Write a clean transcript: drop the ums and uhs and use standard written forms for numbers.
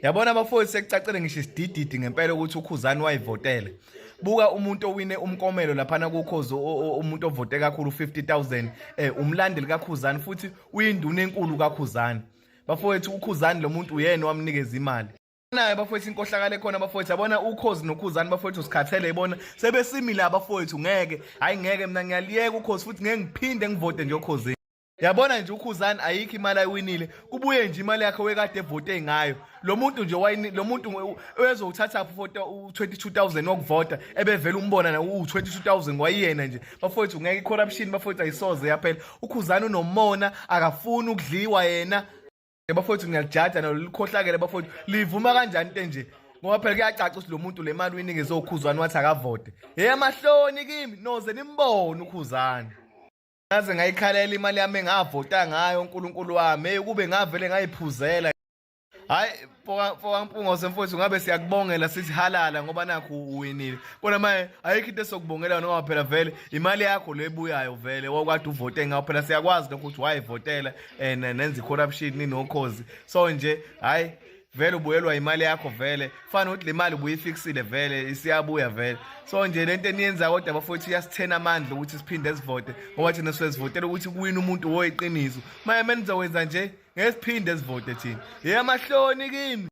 Yabona abafowethu, sekucacile ngisho isidididi ngempela ukuthi uKhuzani wayivotela. Buka umuntu owine umkomelo laphana kuKhozi, umuntu ovote kakhulu 50,000, umlandeli kaKhuzani futhi uyinduna enkulu kaKhuzani. Bafowethu, uKhuzani lo muntu uyena wamnikeza imali. Naye bafowethu, inkohlakalo ekhona bafowethu, yabona uKhozi noKhuzani bafowethu, sikhathele ibona sebesimile abafowethu. Ngeke, hayi ngeke, mina ngiyaliyeka uKhozi futhi ngeke ngiphinde ngivote nje oKhozini. Yabona nje uKhuzani ayikho imali ayiwinile, kubuye nje imali yakhe wekade evote ngayo. Lo muntu nje wayini, lo muntu uyezowuthatha phi 22,000 wokuvota ebevela umbona na u-22,000 wayiyena nje. Bafowethu, ngeke, i-corruption bafowethu ayisoze yaphela. UKhuzani unomona, akafuni ukudliwa yena. Bafowethu, ngiyalijaja nalo likhohlakele bafowethu, livuma kanjani into enje? Ngoba phela kuyacaca ukuthi lo muntu le mali uyinikeze uKhuzani wathi akavote. Hey, amahloni kimi, noze nimbone uKhuzani. Ngaze ngayikhalela imali yami engavota ngayo, uNkulunkulu wami. Hey, kube ngavele ngayiphuzela. Hayi, mfoka Mpungose mfowethu, ngabe siyakubongela sithi halala ngoba nakho uwinile. Kodwa manje ayikho into esokubongela ngoba phela vele imali yakho le ebuyayo vele wakade uvote ngayo, phela siyakwazi lokho ukuthi wayivotela and nenza i-corruption ninoKhozi. So nje hayi vele ubuyelwa imali yakho vele, fana ukuthi le mali ubuyifiksile vele isiyabuya vele. So nje lento eniyenza kodwa bafowethu iyasithena amandla ukuthi siphinde sivote, ngoba thina siyazivotela ukuthi kuwina umuntu woyiqiniso. Manje menizokwenza nje, ngeke siphinde sivote thina. Hey, amahloni kimi.